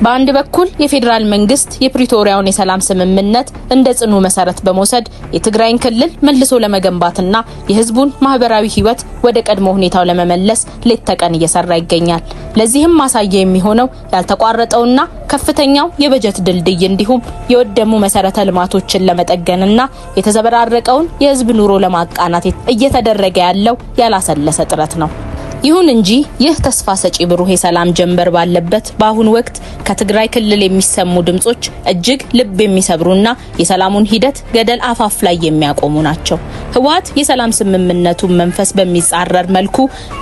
በአንድ በኩል የፌዴራል መንግስት የፕሪቶሪያውን የሰላም ስምምነት እንደ ጽኑ መሰረት በመውሰድ የትግራይን ክልል መልሶ ለመገንባትና የህዝቡን ማህበራዊ ህይወት ወደ ቀድሞ ሁኔታው ለመመለስ ሌት ተቀን እየሰራ ይገኛል። ለዚህም ማሳያ የሚሆነው ያልተቋረጠውና ከፍተኛው የበጀት ድልድይ እንዲሁም የወደሙ መሰረተ ልማቶችን ለመጠገንና የተዘበራረቀውን የህዝብ ኑሮ ለማቃናት እየተደረገ ያለው ያላሰለሰ ጥረት ነው። ይሁን እንጂ ይህ ተስፋ ሰጪ ብሩህ የሰላም ጀንበር ባለበት በአሁኑ ወቅት ከትግራይ ክልል የሚሰሙ ድምጾች እጅግ ልብ የሚሰብሩና የሰላሙን ሂደት ገደል አፋፍ ላይ የሚያቆሙ ናቸው። ህወሓት የሰላም ስምምነቱን መንፈስ በሚጻረር መልኩ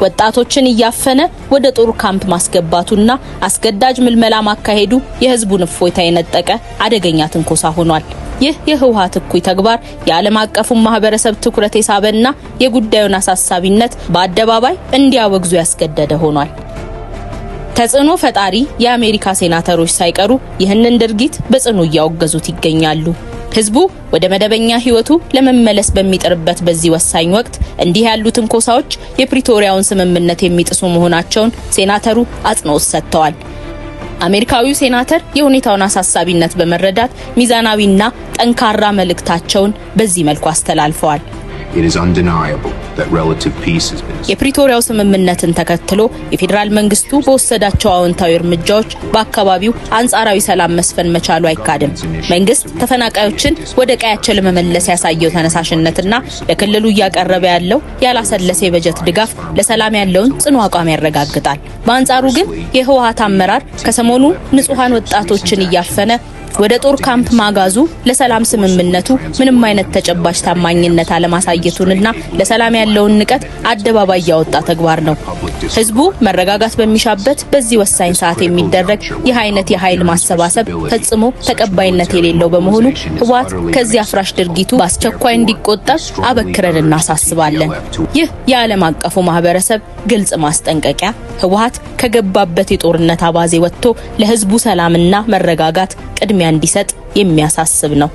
ወጣቶችን እያፈነ ወደ ጦር ካምፕ ማስገባቱና አስገዳጅ ምልመላ ማካሄዱ የህዝቡን እፎይታ የነጠቀ አደገኛ ትንኮሳ ሆኗል። ይህ የህወሓት እኩይ ተግባር የዓለም አቀፉን ማህበረሰብ ትኩረት የሳበና የጉዳዩን አሳሳቢነት በአደባባይ እንዲያወግዙ ያስገደደ ሆኗል። ተጽዕኖ ፈጣሪ የአሜሪካ ሴናተሮች ሳይቀሩ ይህንን ድርጊት በጽኑ እያወገዙት ይገኛሉ። ህዝቡ ወደ መደበኛ ህይወቱ ለመመለስ በሚጥርበት በዚህ ወሳኝ ወቅት እንዲህ ያሉ ትንኮሳዎች የፕሪቶሪያውን ስምምነት የሚጥሱ መሆናቸውን ሴናተሩ አጽንኦት ሰጥተዋል። አሜሪካዊው ሴናተር የሁኔታውን አሳሳቢነት በመረዳት ሚዛናዊና ጠንካራ መልእክታቸውን በዚህ መልኩ አስተላልፈዋል። It is undeniable that relative peace has been የፕሪቶሪያው ስምምነትን ተከትሎ የፌዴራል መንግስቱ በወሰዳቸው አዎንታዊ እርምጃዎች በአካባቢው አንጻራዊ ሰላም መስፈን መቻሉ አይካድም። መንግስት ተፈናቃዮችን ወደ ቀያቸው ለመመለስ ያሳየው ተነሳሽነትና ለክልሉ እያቀረበ ያለው ያላሰለሰ የበጀት ድጋፍ ለሰላም ያለውን ጽኑ አቋም ያረጋግጣል። በአንጻሩ ግን የህወሓት አመራር ከሰሞኑ ንጹሐን ወጣቶችን እያፈነ ወደ ጦር ካምፕ ማጋዙ ለሰላም ስምምነቱ ምንም አይነት ተጨባጭ ታማኝነት አለማሳየቱንና ለሰላም ያለውን ንቀት አደባባይ ያወጣ ተግባር ነው። ህዝቡ መረጋጋት በሚሻበት በዚህ ወሳኝ ሰዓት የሚደረግ ይህ አይነት የኃይል ማሰባሰብ ፈጽሞ ተቀባይነት የሌለው በመሆኑ ህወሓት ከዚህ አፍራሽ ድርጊቱ በአስቸኳይ እንዲቆጠብ አበክረን እናሳስባለን። ይህ የዓለም አቀፉ ማህበረሰብ ግልጽ ማስጠንቀቂያ ህወሓት ከገባበት የጦርነት አባዜ ወጥቶ ለህዝቡ ሰላምና መረጋጋት ቅድሚያ እንዲሰጥ የሚያሳስብ ነው።